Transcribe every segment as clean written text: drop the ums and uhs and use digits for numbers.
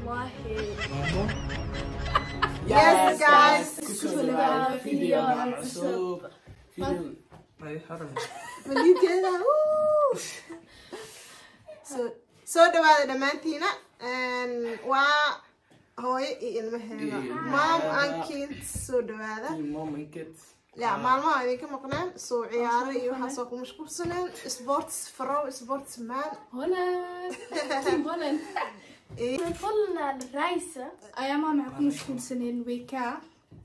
Cabdullaahi. Yes guys, kusoo dhawaada video cusub. Video ay haran. Malijeeda. Soo dhawaada dhammaantiina. Waa hooyo iyo ilmaheeda. Mom and kids soo dhawaada. Mom and kids. Ya maalmaha idinka maqnaan soo ciyaaro iyo waxaas oo ku mashquulsaneen sports frow sports man. Holland. Team Holland. Holland reizen. Ayaamaha maxaa ku mashquulsaneen WK.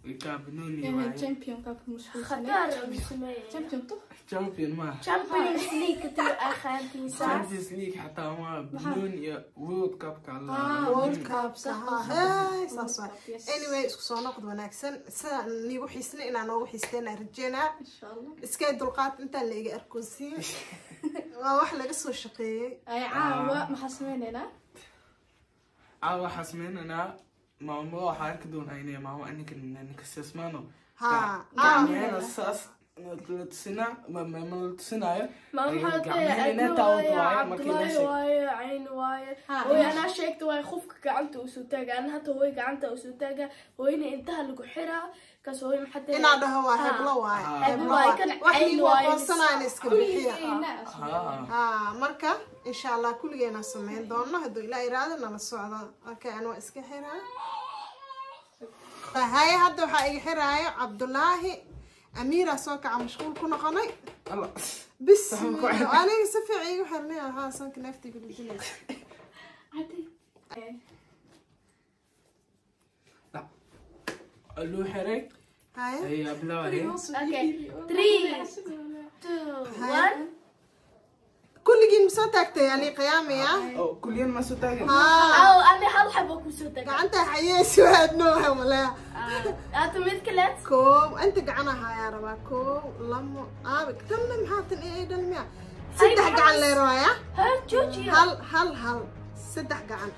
WK banooni waaye. Champion ka ku mashquulsaneen. Khatar uu sameeyay. Champion to? Champion ma. Champions League tuu akhaantiisa. Champions League xataa ma banooni iyo World Cup ka la. World Cup sax. Hey, saas waa. Anyway, isku soo noqod wanaagsan. Sida niigu xiisnay inaan noogu xiisteen rajeynaa. Insha Allah. Iska dulqaad intaan la iga arkoosiin. Waa wax laga soo shaqeeyay. Ay caawa maxaa sameynaynaa? Caawa waxaa sameynaynaa maamo waxaa arki doonaa inay maamo aninka ninka sismaano. Ha. Gacmeena saas la tusinaa ma la tusinaayo. Maamo waxaa tahay Cabdullaahi waaye cayn waaye. Hooyo anaa sheegta waaye qofka gacanta u soo taaga ana hata hooyo gacanta u soo taaga hooyna intaha lagu xiraa kaas hooyo maxaa tahay inaa dhaho waa heblo waaye. Heblo waaye kan cayn waaye. Wax aqoonsanayna iska bixiya. Ha marka insha Allah kulligeena sameyn doono hadduu Ilaahay iraado nala socdo. Okay, ana waa iska xiraa. Hay hadda waxaa iga xiraayo Cabdullaahi Amiira soo kaca mashquul ku noqonay. Allah. Bis aniga si fiican igu xirnay ahaa sanka naftiga dhijinaysa. Cadi. La. Loo xiray. Hay. Ay bilaaway. Okay. 3 2 1. Kulligiin ma soo taagtay yani qiyaamaya? Oo kulligiin ma soo taagay. Aw ani hal xabo ku soo taagay. Gacanta xayees waad noo hamala. Aad mid kale. Koow inta gacana haya rabaa koow lamo aabig tanna maxaa tan ee dhalmiya. Saddex gacan leer waaya. Ha joojiya. Hal hal hal saddex gacan.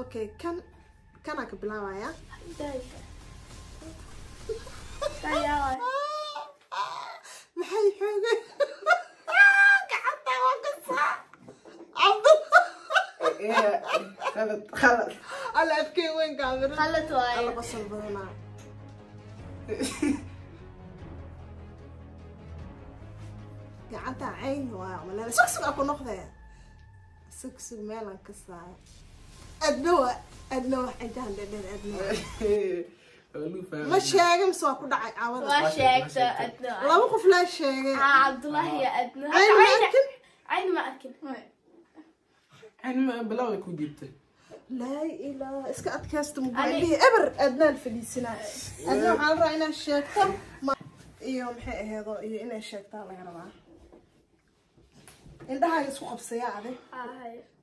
Okay kan kana ka bilaabaya. Dayaa. Maxay xoogay? خلط خلط على افكي وين كاميرا خلط واي الله بصل بدنا gacanta cayn waa malala sug sug aku noqday sug sug meelan ka saar adnawa adnawa intaan dheer adnawa ma sheegay mise waa ku dhacay caawada waa sheegta adnawa laba qof la sheegay Cabdullaahi iyo adnawa cayn ma arkin cayn ma bilaaway ku dhiibtay laa ilaaha iska adkaysta muqaalihi eber adnaa fadhiisana adna waxaa la rabaa inaad sheegto iyo maxay aheedo iyo inay sheegtaa laga rabaa indhahaaga isku qabsaya ade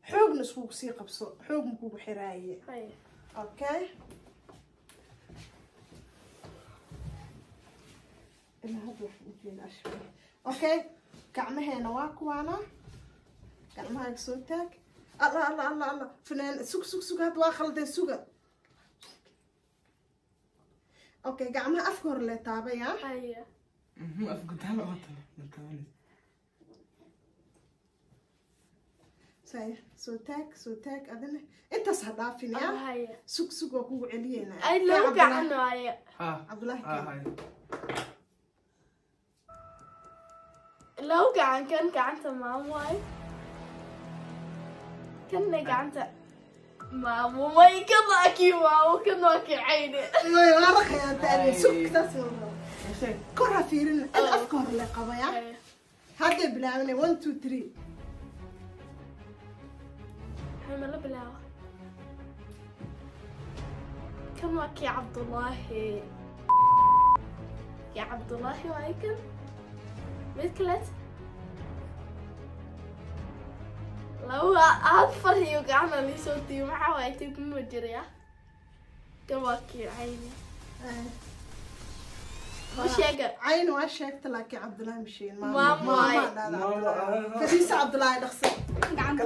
xoogna iskugu sii qabso xoog ma kugu xiraaye okay ilaa hadda wax ujeeda ashbay okay gacmaheena waa kuwaana gacmahaaga soo taag الله الله الله الله فنان سوق سوق سوق هاد واخل ده سوق اوكي قعمها افكر اللي تابع يا ايوه افكر تعال عطل صحيح سوتاك سوتاك اذن انت صدافين يا سوق سوق وكو علينا اي لو قعنا يا عبد الله لو قعن كان قعنت مام واي كنا gacanta maamo way ka laaki maamo ka nooki cayne way warqay anta ani sugtaas kor fiirin al afkar la qabaya hadda bilaabnay 1 2 3 hay ma la bilaawa kan waa kii Cabdullaahi ya Cabdullaahi waa kan mid kale لو أفر يوقعنا اللي صوتي ما حوالي مجرية كواكي عيني وشيقة عين وشيقت لك عبد الله مشين ما ما فديس عبد الله دخسي قعدت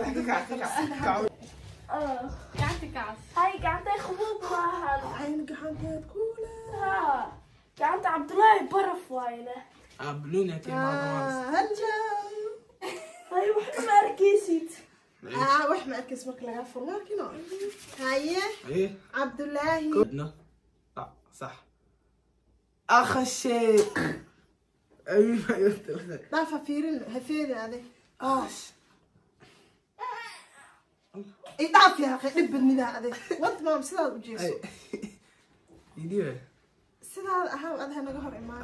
هاي قعدت خبوب معها عين قعدت كلها قعدت عبد الله برف وايله بلونة هلا هاي وحنا ما ركيسيت Wax ma arkays marka lagaa furo markino. Haye. Haye. Cabdullaahi. No. صح. أخشي. أيوة. لا ففيرن هفيرن هذه. إيه ضعف يا أخي نب النداء هذه. وأنت ما مسداد وجيسو. يديوه. سداد أهم أذهن نقهر إيمان.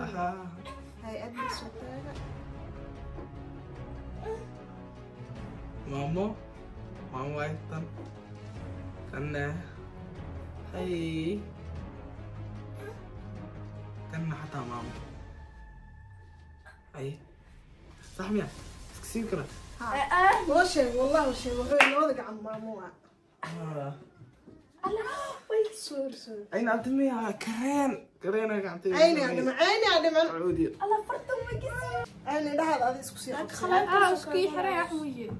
هاي أدنى سلطانة. ماما ماما أيضا. أنا. هاي. كنا حتى ماما. أي. صح ميا. تكسير كره. وشي والله وشي وحوي نوضك عن ماما. الله وين سور سور. أين عطمي كرين كرين عطمي. عيني عدم عيني عدم. عودي. الله فرتم مجلس. عيني ده هذا اسكسي. خلاص اسكي حري أحوي.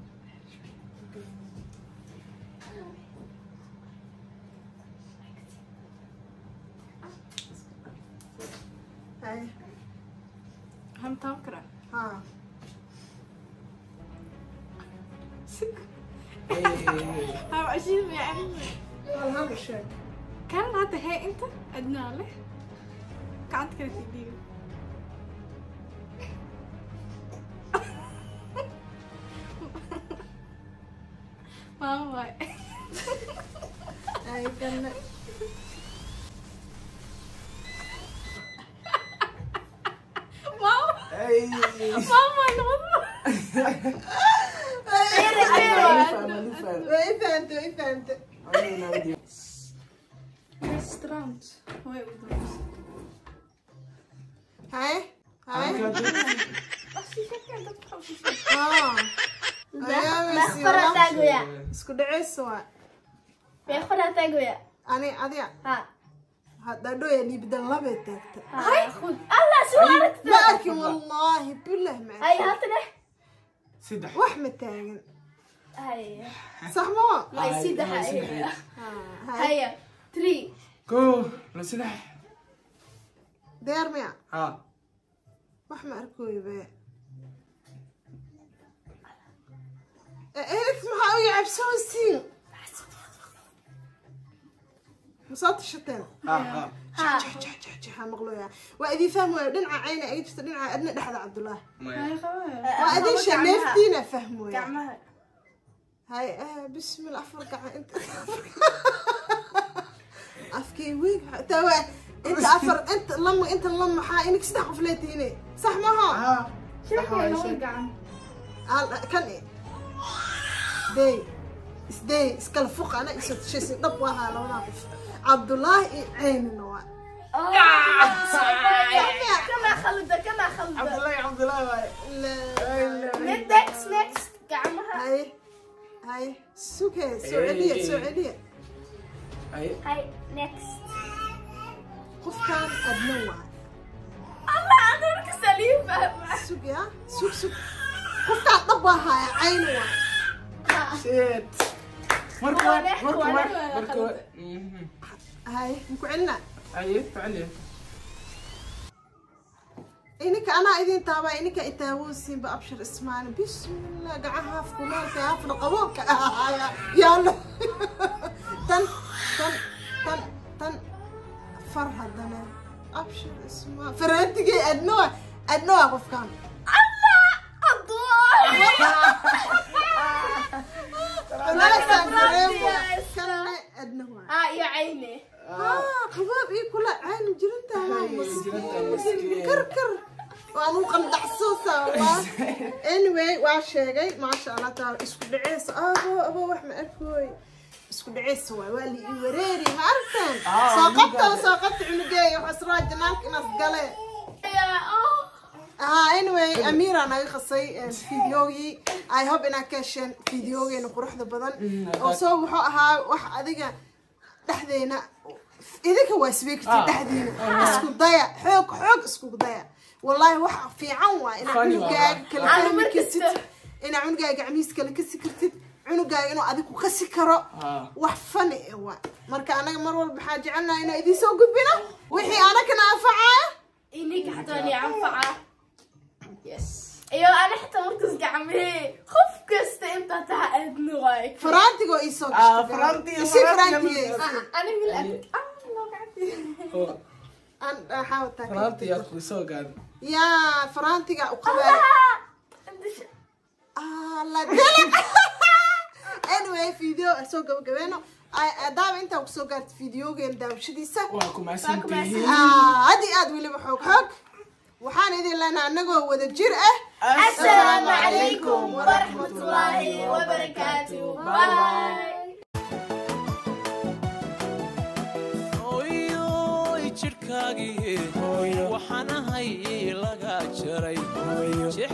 هاي. هم تاكره. ها. سك. ها عشان يعني. والله هذا الشيء. كان هذا هي أنت أدنى له. كانت كده تدير. ماما. هاي كان. ماما. ماما ماما. وين فهمت. Strand. هو هاي هاي. اسكو دعيس وا. بيخرا تاغويا. أنا أديا. ها. هذا دو يعني بدل لا بيتك. هاي خذ. الله شو عرفت؟ ما أركي والله بالله معك. هاي هاتنا. سدح. وحمة تاعين. هاي. صح ما؟ ما سدح هاي. هاي 3 كو لا سدح. دير ميا. ها. وحمة أركوي بي. إيه maxaa u yacabsoosin masaad shateen maqlooya waa idin fahmooya dhinaca cayna ay jirta dhinaca adna dhexda Cabdullah waa idin shaneeftiina fahmooya hay bismillah afar gacan inta afkii weyn tawa inta afar inta lama maxaa inik saddex qof leetiine sax maaha kan داي اسداي اسكال فوق انا شيء دب وها لو ناقف عبد الله عين النوع كما خلده كما خلده عبد الله عبد الله نكست نكست قعمها هاي هاي سوكي سعودية سعودية هاي هاي نكست قف كان ادنوع الله انا رك سليفه سوق يا سوق سوق قف كان طبها عينه شيت مركو مركو مركو هاي مكعلنا اي فعلي إنك أنا إذن تابع إنك إتاوسين بأبشر اسمان بسم الله قاعها في كلالك في القوك يلا تن تن تن تن فرحة دنا أبشر اسمان فرنتي أدنوع أدنوع قفكان الله الله يا عيني قباب ايه كلها عين جرنتها مسكين كركر وأنا قندعسوسة والله anyway waa sheegay maasha Allah taa isku dhaceys abo abo wax ma arkooy isku dhaceys waa li wareeri ma arkaan soo qabta cunugeey wax israaj janaanka inaas gale anyway Amira naga khasay fiidiyoogii I hope inaad ka hesheen fiidiyogeena quruxda badan oo soo wuxuu ahaa wax adiga dhexdeena idinka waa isbeegti dhexdeena isku daya xoog xoog isku daya والله wax fiican waa in cunugaaga kala fahmi kartid in cunugaaga gacmiis kala kasi kartid cunugaaga inuu adigu kasi karo wax fani waa marka anaga mar walba waxaan jecelnahay inaan idin soo gudbino wixii anagana anfacaa ininka xataa ni anfaca yes Iyo ana xitaa markaas gacmihii qof kasta inta taha aadna waay. Faraantigo ii soo Ah, gashtay. faraantiga, Isii faraantiga. faraantiga. Ani mil ah loo gacantii. Oo, Aan waxaa wataa. Faraantiga ku soo gaad. Yaa faraantiga u qabaa. Ah, la dalaq. Anyway, video aan soo gabagabeeno. Daaba intaan kusoo gaarta videogeena daawashadiisa. Waa ku mahadsantihiin. Aad iyo aad weliba xoog xoog. Waxaan idin leenahay annagoo wada jir ah. Assalaamu calaykum waraxmatullaahi wabarakaatu. Bye. Hooyoy, jidhkaagii waxaan ahay laga jaray jeex.